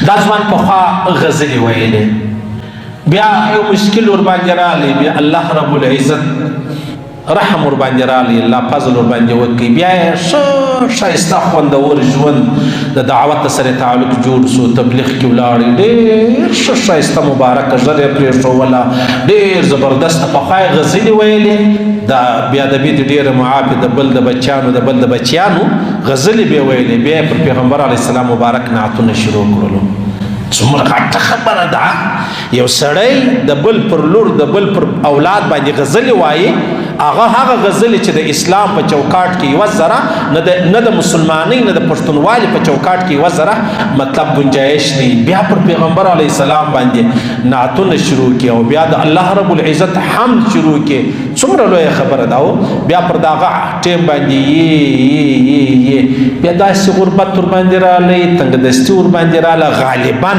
دا ځوان پخوا غزلې ویلې، بیا یو مشکل ورباندې راغلی، بیا الله رب العزت رحم ورباندې راغلی، الله فضل ورباندې وکړي، بیا یې ښه ښایسته خوندور ژوند د دعوت سره تعلق جوړ سو، تبلیغ کې ولاړی، ډېر ښه ښایسته مبارکه ږیره یې پرېښووله، ډېر زبردست. پخوا یې غزلې ویلې، دا بیا د بې د ډېره معافي د بل د بچیانو د بل د بچیانو غزلې به یې ویلې، بیا یې پر پیغمبر علیه السلام مبارک نعتونه شروع کړلو. څومره غټه خبره ده، یو سړی د بل پر لور د بل پر اولاد باندې غزلې وایي، هغه هغه غزلې چې د اسلام په چوکاټ کې یوه ذره نه د مسلمانۍ نه د پښتونوالي په چوکاټ کې یوه ذره مطلب گنجایش نه، بیا پر پیغمبر علیه السلام باندې نعتونه شروع کړي او بیا د الله رب العزت حمد شروع کړي، څومره لویه خبره ده. بیا پر دغه ټیم باندې یې یې یې یې بیا داسې غربت ورباندې راغلی، تنګدستي ورباندې راغله، غالبا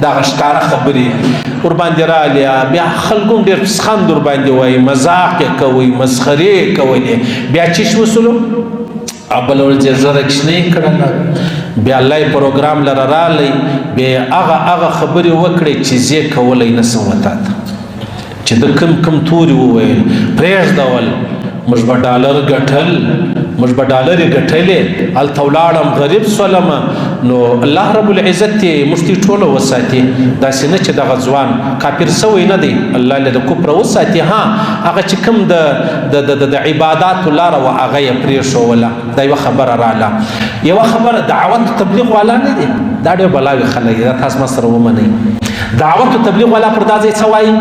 دغه ښکاره خبرې ورباندې راغلې، بیا خلکو هم ډېر پسخند ورباندې وایي، مذاق یې کوي، مسخرې یې کولې. بیا چې وسولو بله ورځ یې ږیره کوچنۍ کړله، بیا الله یې پروګرام لره راغلی، بیا یې هغه هغه خبرې وکړې چې زه یې کولی نه سم وتا ته، چې د کم کم توري وویل پرېږدول، موږ به ډالر ګټل، موږ به ډالرې ګټلې، هلته ولاړم غریب سولم. نو الله رب العزت یې موږ ته ټوله وساتي، داسې نه چې دغه ځوان کافر سوی نه دی، الله له د کفره وساتي. ها هغه چې کوم د د د د عباداتو لاره وه هغه یې پرېښوله. دا یوه خبره راله. یوه خبره دعوت تبلیغ والا نه دی، دا ډېر بلاوې خلک دي، دا تاسو ما سره ومنئ. دعوت تبلیغ والا پر دا ځای څه وایي؟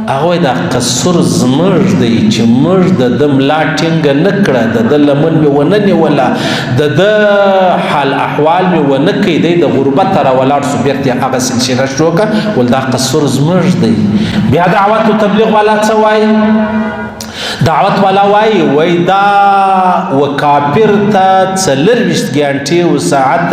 هغه وایي دا قصور زموږ دی چې موږ د ده ملا ټینګه نه کړه، د ده لمن مې ونه نیوله، د ده حال احوال مې ونه کړ، دی د غربته راولاړ سو، بېرته یې هغه سلسله شروع کړه، ول دا قصور زموږ دی. بیا دعوت تبلیغ والا څه وایي؟ دعوت والا وایي، وای دا و کافر ته 24 ګنټې او ساعت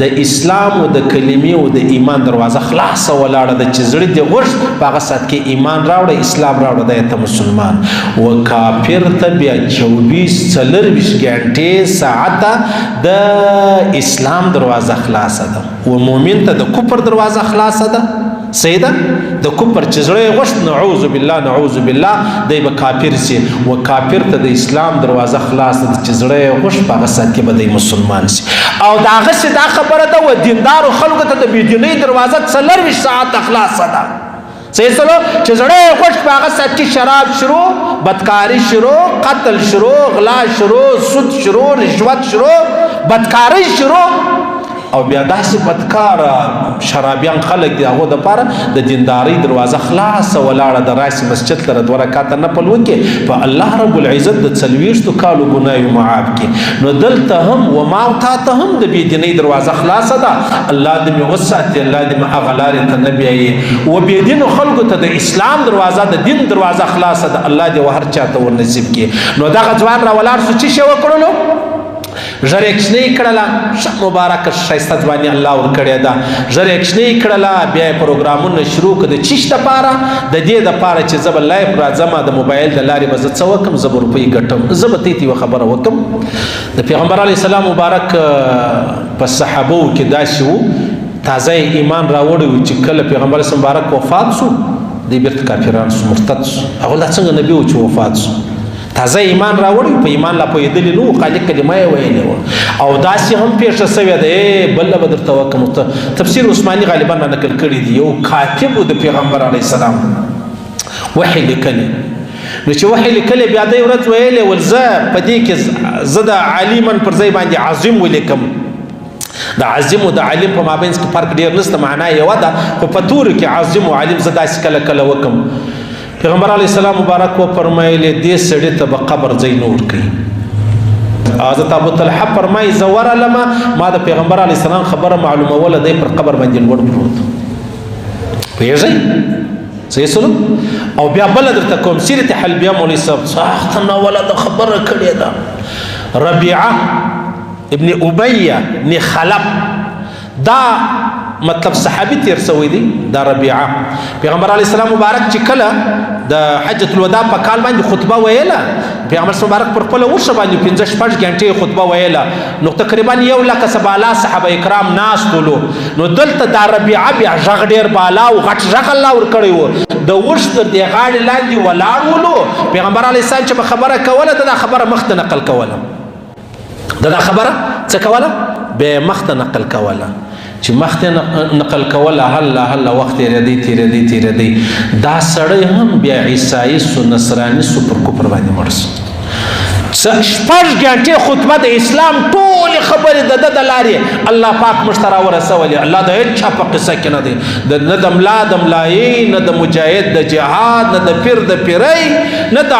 د اسلام او د کلمې او د ایمان دروازه خلاصه ولاړه ده، چې زړه دې غوښت په هغه ساعت کې ایمان راوړه، اسلام راوړه، دی ته مسلمان. و کافر ته بیا 24 24 ګنټې ساعت د اسلام دروازه خلاصه ده، و مؤمن ته د کفر دروازه خلاصه ده. صحیح ده، د کفر چې زړه یې غوښت، نعوذ بالله نعوذ بالله، دی به کافر سي. و کافر ته د اسلام دروازه خلاصه ده، چې زړه یې غوښت په هغه ساعت کې به دی مسلمان سي. او د هغسې دا خبره ده، و دیندارو خلکو ته د بېدینۍ دروازه 24 ساعته خلاصه ده. صحیح سلو، چې زړه یې غوښت په هغه ساعت کې شراب شروع، بدکاري شروع، قتل شروع، غلا شروع، سود شروع، رشوت شروع، بدکاري شروع، او بیا داسې بدکاره شرابیان خلک دي، هغو دپاره د دیندارۍ دروازه خلاصه ولاړه ده، راسي مسجد لره دوه رکعته نفل وکړي، په الله رب العزت د 40 کالو ګناوې معاف کړي. نو دلته هم و ما او تا ته هم د بېدینۍ دروازه خلاصه ده، الله دې مې وساتي، الله دې مې هغه لارې ته نه بیایي. و بېدینو خلکو ته د اسلام دروازه، د دین دروازه خلاصه ده، الله دې و هر چا ته ورنصیب کړي. نو دغه ځوان را ولاړ سو، چې شی وکړلو؟ ږیره یې کوچنۍ کړله، ښه مبارکه ښایسته ځواني الله ورکړې ده، ږیره یې کوچنۍ کړله، بیا یې پروګرامونه شروع کړه. د چیش دپاره؟ د دې دپاره چې زه به live راځم، د موبایل د لارې به زه څه وکړم، زه به روپۍ ګټم. زه به تی ته یوه خبره وکړم، د پیغمبر علیه السلام مبارک په صحابو کې داسې وو، تازه یې ایمان راوړی و، چې کله پیغمبر علیه مبارک وفات سو، دی بیرته کافران سو، مرتد سو. هغه دا څنګه نبي و چې وفات سو؟ تازه ایمان راوړی، په ایمان لا پوهېدلي نه وو، خالي کلمه یې ویلې وه. او داسې هم پېښه سوې ده، بله به درته وکړم، تفسیر عثماني غالبا را نقل کړي دي، یو کاتب و د پیغمبر علیه السلام وحي لیکلې، نو چې وحي لیکلې بیا دی ورځ ویلې ول زه په دې کې زه د علیمن پر ځای باندې عظیم ولیکم. د عظیم او د عالم په مابین کې فرق ډېر نشته، معنا یوه ده، خو په تورو کې عظیم او عالم زه داسې کله کله وکم. پیغمبر علیه السلام مبارک و فرمایلی دې سړي ته به قبر ځای نه ورکوي. حضرت ابو طلحه فرمایي زه ورغلم، ما د پیغمبر علیه السلام خبره معلوموله، دی پر قبر باندې لوړ پروت. پوهېږئ صحیح سلو؟ او بیا بله درته کوم، سیرت حلبیه مولوي صاحب سخته ناوله د خبره کړې ده. ربیعه ابن امیه بن خلف دا مطلب صحابي تیر سوی دی دا ربیعه. پیغمبر علی السلام مبارک چې کله د حجۃ الوداع په کال باندې خطبه ویله، پیغمبر مبارک پر خپل اوښه باندې 15 شپږ غنټې خطبه ویله، نو تقریبا 1 لک سبالا صحابه کرام ناست ولو. نو دلته دا ربیعه بیا غږ ډیر بالا او غټ غږ الله ور کړی وو، د اوښ تر دې غاړې لاندې ولاړ ولو. پیغمبر علی السلام چې خبره کوله دا خبره مخته نقل کوله، دا خبره څه کوله؟ به مخته نقل کوله. چې مخته نقل کوله هله هله وخت تېرېدی تېرېدی تېرېدی، دا سړی هم بیا عیسایي سو نصراني سو پر کفر باندې مړ سو. شپږ غنټې خطبه د اسلام ټولې خبرې د ده د لارې الله پاک موږ ته راورسولې. الله د هېچا په قصه کې نه دی، نه د ملا د ملایۍ، نه د مجاهد د جهاد، نه د پیر د پیرۍ، نه د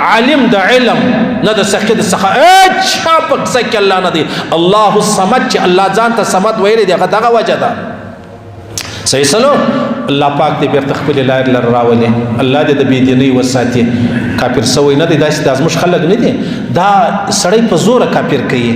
عالم د علم، نه د سخي د سخا، هېچا په قصه کې الله نه دی. الله الصمد چې الله ځان ته صمد ویلی دی، هغه دغه وجه ده. صحیح سلو الله پاک دې بیرته خپلې لارې لره راولي، الله دې د بېدینۍ وساتي. کافر سوی نه دی، داسې دا زموږ خلک نه دي، دا سړی په زوره کافر کوي،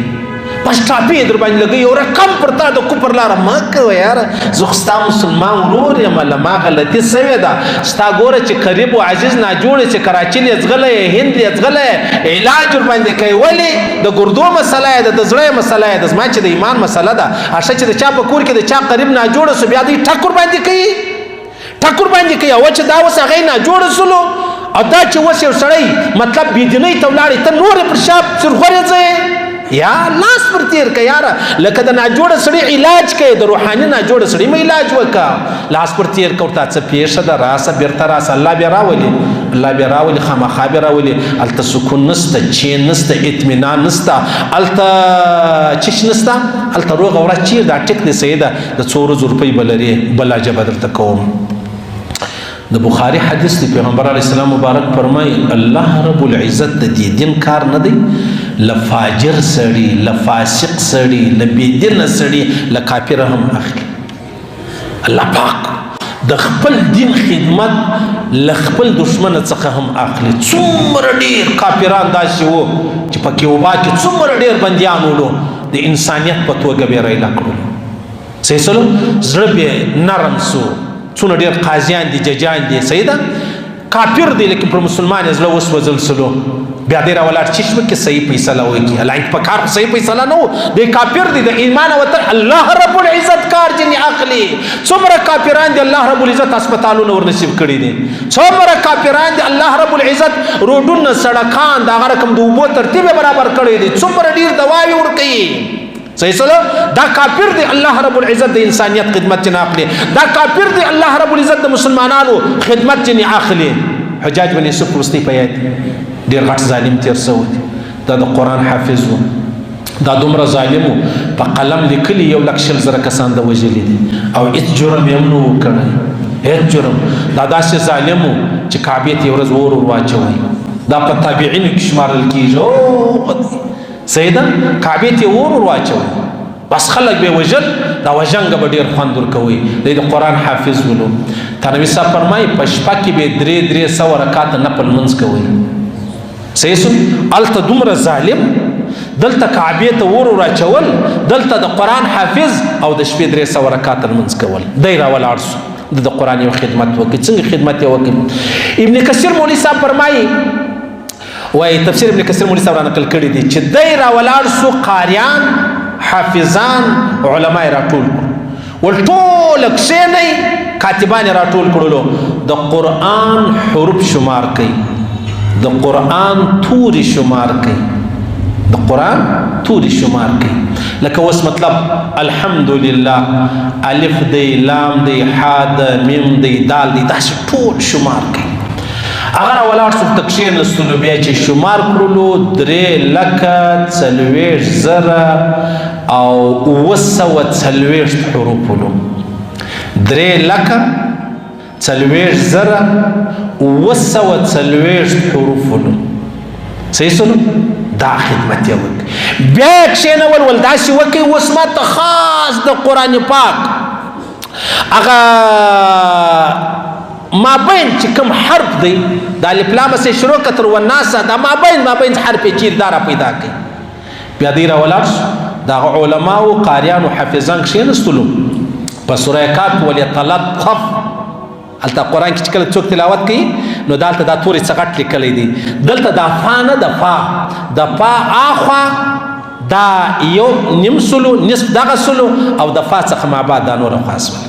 بس ټاپې در باندې لګوي یو رقم پر تا د کفر لاره مه کوه یاره، زه خو ستا مسلمان ورور یم، له ما غلطي سوې ده، ستا ګوره چې قریب و عزیز ناجوړ چې کراچي لې ځغلی هند لې ځغلی علاج ور باندې کوي، ولې د ګردو مسله یې ده، د زړه مسله یې ده، زما چې د ایمان مسله ده. هغه چې د چا په کور کې د چا قریب ناجوړ سو بیا دوی ټک ور باندې کوي، ټک ور باندې کوي، او چې دا اوس هغه یې ناجوړ سولو، او دا چې اوس یو سړی مطلب بېدینۍ ته ولاړی، ته نورې پر شا سرخورې ځې یا لاس پر تیر که یاره، لکه د ناجوړه سړي علاج کوي، د روحاني ناجوړه سړي مې علاج وکړه، لاس پر تیر که ورته څه پېښه ده، راسه بېرته راسه، الله بیا راولي، الله بیا راولي، خامخا بیا راولي. هلته سکون نسته، چین نسته، اطمینان نسته، هلته چش نسته، هلته روغه ورځ چېرې دا ټیک دی صحیح ده، د څو ورځو روپۍ به لرې، بله ژبه درته کوم. د بخاری حدیث دی، پیغمبر علیه السلام مبارک فرمایي الله رب العزت د دې دین کار نه دی له فاجر سړي، له فاسق سړي، له بېدینه سړي، له کافر هم اخلي. الله پاک د خپل دین خدمت له خپل دښمن څخه هم اخلي. څومره ډېر کافران داسې وو چې په کیوبا کې څومره ډېر بندیان ولو، د انسانیت په توګه به یې رایله کړلو. صحیح سلو زړه به نرم سو. څونه ډېر قاضیان دي، ججان دي، صحیح ده، کافر دی لیکن پر مسلمان یې زړه وسوځل سلو، بیا دی راولاړ چې شو کې صحیح فیصله وکړي. حالانکه په کار صحیح فیصله نه وو، دی کافر دی، د ایمان وتر الله رب العزت کار ځینې اخلي. څومره کافران دي الله رب العزت هسپتالونه ورنصیب کړي دي، څومره کافران دي الله رب العزت روډونه، سړکان، د هغه رقم د اوبو ترتیب یې برابر کړی دی، څومره ډېر دواوې ورکوي. صحیح سلو دا کافر دی الله رب العزت د انسانیت خدمت چې نه اخلي، دا کافر دی الله رب العزت د مسلمانانو خدمت چې نه اخلي. حجاج بن یوسف وروستی په یاد ډېر غټ ظالم تېر سوی دی، دا د قرآن حافظ و، دا دومره ظالم و په قلم لیکلي 1,20,000 کسان د وژلي دي او هېڅ جرم یې هم نه و کړی، هېڅ جرم. دا داسې ظالم و چې کعبې ته یې ورځ اور ور واچوی، دا په تابعینو کې شمارل کېږي. صحیح ده، کعبې ته یې اور ور واچوی، بس خلک به یې وژل، دا وژنګه به ډېر خوند ورکوي. دی د قرآن حافظ ولو. تنوي صاحب فرمایي په شپه کې به 300 رکعته نفل لمونځ کوي. صحیح سو، هلته دومره ظالم، دلته کعبې ته اور ور اچول، دلته د قرآن حافظ او د شپې 300 رکعته لمونځ کول. دی راولاړ سو، د قرآن یو خدمت وکړي. څنګه خدمت یې وکړي؟ ابن کثیر مولوي صاحب فرمایي، وایي تفسیر ابن کثیر مولوي صاحب را نقل کړی دی چې دی راولاړ سو، قاریان، حافظان، علما یې راټول کړو، ول ټول کښېنئ، کاتبان یې راټول کړلو، د قرآن حروف شمار کوي، د قرآن توري شمار کوي، د قرآن توري شمار کوي. لکه اوس مطلب الحمدلله الف دی، لام دی، حا دی، میم دی، دال دی، داسې ټول شمار کوي. هغه راولاړ سو ته کښېنستلو، بیا چې شمار کړلو 3,40,740 حروف ولو، 3,40,740 حروف ولو. صحیح سلو، دا خدمت یې وکړ. بیا یې کښېنول، ول داسې وکړئ اوس ما ته خاص د قرآن پاک هغه مابین چې کوم حرف دی، د الف لام څخه شروع کړه تر والناسه، دا مابین حرف یې چېرې دا را پیدا کړي. بیا دی راولاړ شو، د علماو قاریانو حافظان کښېنستلو په سوره کاف وليتلطف. هلته قرآن کې چې کله څوک تلاوت کوي نو دلته دا تورې څه غټ لیکلی دی. دلته دا فا نه، د فا د فا اخوا دا یو نیم سلو، نصف دغه سلو، او د فا څخه ما بعد دا نوره خوا سوله.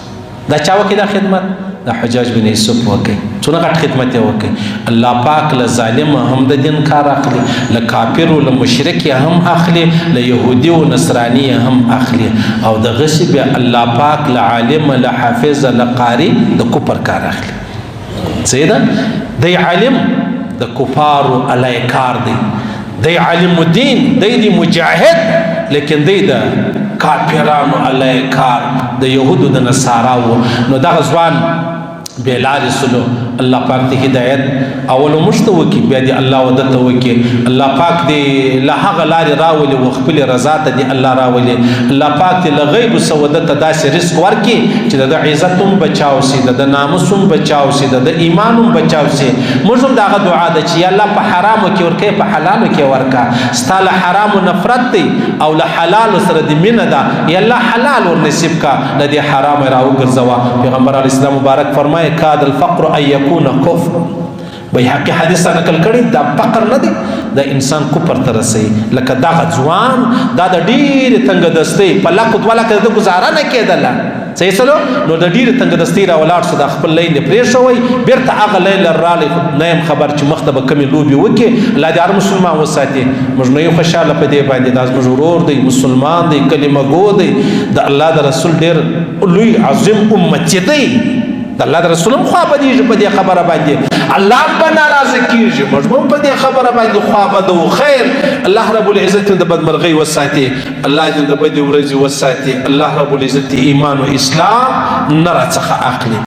دا چا وکړي دا خدمت؟ د حجاج بن یوسف وکړي. څونه غټ خدمت یې وکړي. الله پاک له ظالم هم د دین کار اخلي، له کافر او له مشرک هم اخلي، له یهودي او نصراني هم اخلي، او د غسی بیا الله پاک له عالم، له حافظ، له قاري د کفر کار اخلي. صحیح ده؟ دی عالم د کفارو علی کار دی، دی عالم الدین دی، دی مجاهد، لیکن دی د کافرانو علی کار، د یهودو د نصاراو. نو دغه ځوان بې لارې سلو. الله پاک دې هدایت اول موږ ته وکړي، بیا دې الله وده ته وکړي. الله پاک دې له هغه لارې راولي و خپلې رضا ته دې الله راولي. الله پاک دې له غیبو څخه وده ته داسې رزق ورکړي چې د ده عزت هم بچاو سي، د ده ناموس هم بچاو سي، د ده ایمان هم بچاو سي. موږ هم د هغه دعا ده چې یا الله په حرامو کې ورکوې، په حلالو کې ورکه. ستا له حرامو نفرت دی او له حلالو سره دې مینه ده، یا الله حلال ور نصیب کا، له دې حرامه راوګرځوه. پیغمبر علیه السلام مبارک فرمایي کاد الفقر ان یکون کفر. بیهقي حدیث نقل کړی، دا فقر نه دی، دا انسان کفر ته رسوي. لکه دغه ځوان دا د ډېرې تنګدستۍ په لکو دوه لکه د ګزاره نه کېدله، صحیح سلو؟ نو د ډېرې تنګدستۍ را ولاړ سو، دا خپل لین یې پرېښوی، بېرته هغه لین له راغلی، خو نه یم خبر چې مخته به کومې لوبې وکړي. الله دې هر مسلمان وساتي. موږ نه یو خوشحاله په دې باندې، دا زموږ ورور دی، مسلمان دی، کلمه ګو دی، د الله د رسول ډېر لوی عظیم امتي دی. د الله د رسول هم خوا بدېږي په دې خبره باندې، الله هم به ناراضه کېږي، موږ هم په دې خبره باندې خوا بدو. خیر، الله رب العزت د بدمرغۍ وساتي، الله دې د بدې ورځې وساتي، الله رب العزت ایمان او اسلام نه راڅخه اخلي.